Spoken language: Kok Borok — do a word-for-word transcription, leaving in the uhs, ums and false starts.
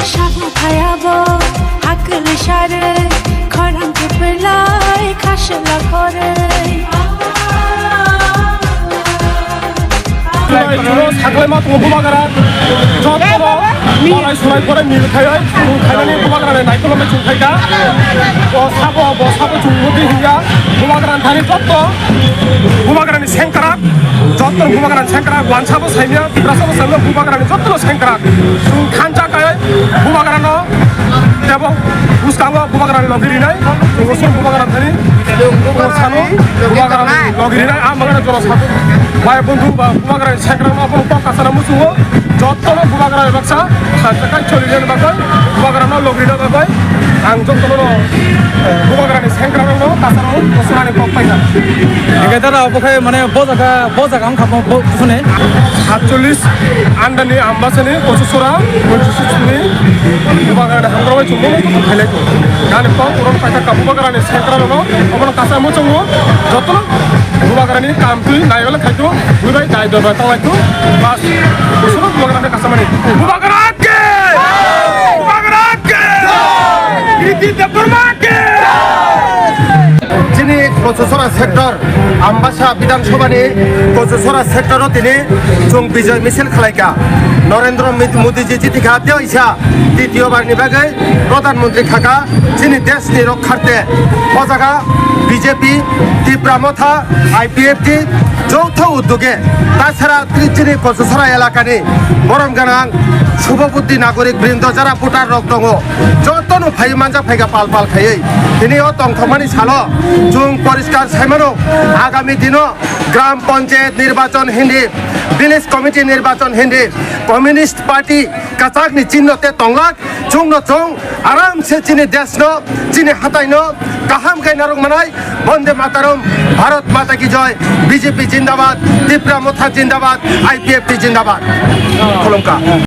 Sabu phayabo hakli sare, khorang kepelai khasla kore. Saklai ma tongo bubagra, jotto no morai surai pore mil khaioi, chung khainani bubagra ni naikolomai chung khaika. Bo sabo, bo sabo chung mudi hiya, bubagra ni thani jotto, bubagra ni sengkrak, jotto bubagra ni sengkrak, wansa bo saimya, tiprasa bo saimya, bubagra ni jotto no sengkrak. Chung thansa kai bubagra no, tebo bwskango bubagra ni logi rinai, chung sung bubagra thani, chung sano bubagra ni logi rinai, a magana jora sabo. Bai bondhu ba bubagra ni sengkrak no abono kok kasana muchungo, jotto no bubagra ni baksa, thansa kai choli rina bagwi, bubagra no logi rina bagwi, ang jotto no bubagra ni sengkrak no kasana muchungo, kok paikha. Hingke dara obo khe mane bo jaga, bo jaga wngkha bo, bo kusune. Satchollis andani ambasani Kososora constituency ni bubagrani hamkrabai chumbo no khailai tongo. Gani kok uron paithak ka bubagrani sengkrak no obono kasa muchungo jotono bubagrani kam twi naiyole khaito bubai dai dorbai tanglai tu bas kusuro bubagrani kasa mani bubagra ke bubagra ke Kriti Debbarma ke Chini Kososora sector Ambasa Bidhan Sabha ni Kososora sector o tini chwng bijay misil khlaikha. Norendra Mid-, Modi ji jitikha tei waisa titiyo bar ni bagwi Pradhan Mantri khaka chini desh ni rokkharte. O jaga B J P, Tipra Motha, I P F T, joutho uddoge tasara chini Kososora elaka ni borom ganang subho buddhi nagorik brindo jara voter rok tongo. Jotono phai manjak phaikha pal pal khaiwi. Tini o tongthokmani salo chwng poriskar saimano, agami dino gram panchayat nirbachon hindi, village committee nirbachon hindi, Communist Party kwchakni chinno te tonglak, chwngno chwng aramse chini deshno, chini hataino kaham khe narwk manai. Bonde Mataram, Bharat Mata Ki Joy, B J P Jindabad, Tipra Motha Jindabad, I P F T Jindabad. Khulumkha.